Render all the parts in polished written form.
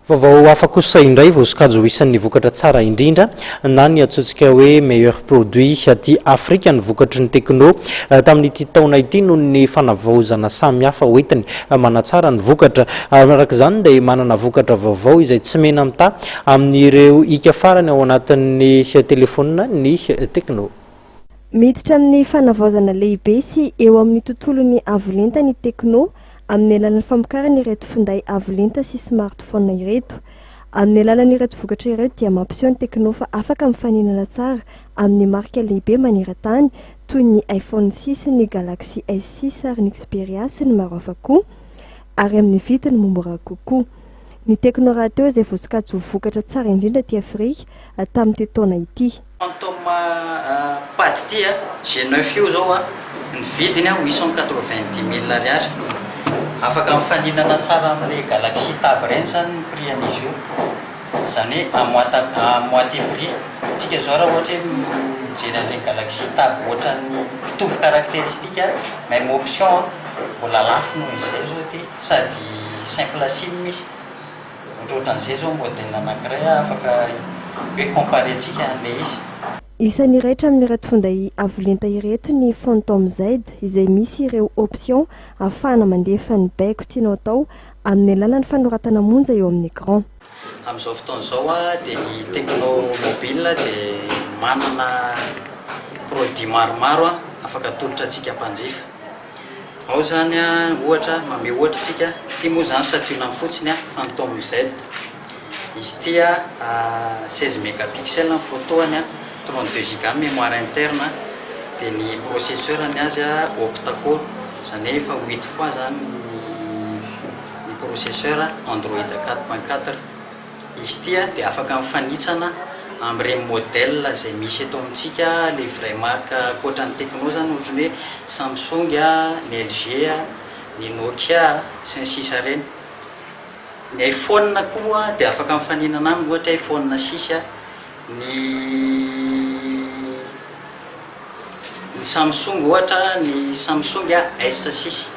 Vaovao hafa kosa indray, voasokajy ho isan'ny vokatra tsara indrindra na ny antsointsika hoe meilleur produit aty Afrika ny vokatry ny Tecno tamin'ity taona ity noho ny fanavaozana samihafa hoentiny manatsara ny vokatra. Araka izany dia manana vokatra vaovao izay tsy mena-mitaha amin'ireo hika farany ao anatin'ny telefaonina ny Tecno. Miditra amin'ny fanavaozana lehibe sy eo amin'ny tontolon'ny avo lenta ny Tecno amin'ny alalan'ny famokarana ireto finday avo lenta sy smartphone ireto. Amin'ny alalan'ireto vokatra ireto dia mampiseho ny Tecno fa afaka mifaninana tsara amin'ny marika lehibe maneran-tany toy ny iPhone 6, ny Galaxy S6 ary ny Xperia sy ny maro hafa koa ary amin'ny vidiny mora kokoa. Ny Tecno rahateo izay voasokajy ho vokatra tsara indrindra aty Afrika tamin'ity taona ity. Phantom pad ity a, G9 io zao a, ny vidiny a 890 000 ariary. Afaka mifaninana tsara amin'ilay Galaxy Tab ireny zany ny prix an'izy io. Izany hoe à moite à moitié prix. Tsika zao raha ohatra hoe mijery an'ireny Galaxy Tab ohatran'ny mitovy caractéristique, même option a, mbola lafo noho izay zao ity sady simple sim izy. Ohatrohatran'izay zao modèle anankiray afaka hoe comparer-tsika an'ilay izy. Isan'ny raitra amin'ireto finday avo lenta ireto ny Phantom Z izay misy ireo options ahafahana mandefa ny baiko tianao atao amin'ny alalan'ny fanoratana monja eo amin'ny écran. Amin'izao fotoana izao dia ny Tecno Mobile dia manana produit maromaro afaka atolotra antsika mpanjifa. Ao izany ohatra, manome ohatra isika, ity moa izany santionany fotsiny Phantom Z. Izy ity 16 mégapixels ny photo-ny, 32 giga ny mémoire interne, dia ny processeur ny azy octa-core, izany hoe efa huit fois izany ny processeur Android 4.4. Izy ity dia afaka mifanitsana amin'ireny modèle izay misy eto amintsika, ilay vraie marque ankoatra ny Tecno izany ohatran'ny hoe Samsung, ny LG, ny Nokia sy ny sisa ireny. Ny iPhone koa dia afaka mifaninana aminy ohatra iPhone 6, ny ny Samsung ohatra ny Samsung S6.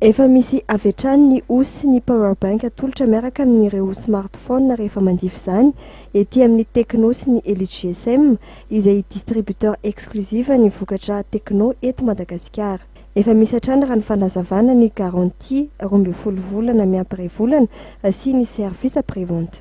Efa misy avy hatrany ny housse sy ny power bank atolotra miaraka amin'ireo smartphone rehefa manjifa izany ety amin'ny Tecno sy ny Elite GSM izay distributeur exclusive ny vokatra Tecno eto Madagasikara. Efa misy hatrany raha ny fanazavana ny garantie 12 volana miampy iray volana sy ny service après vente.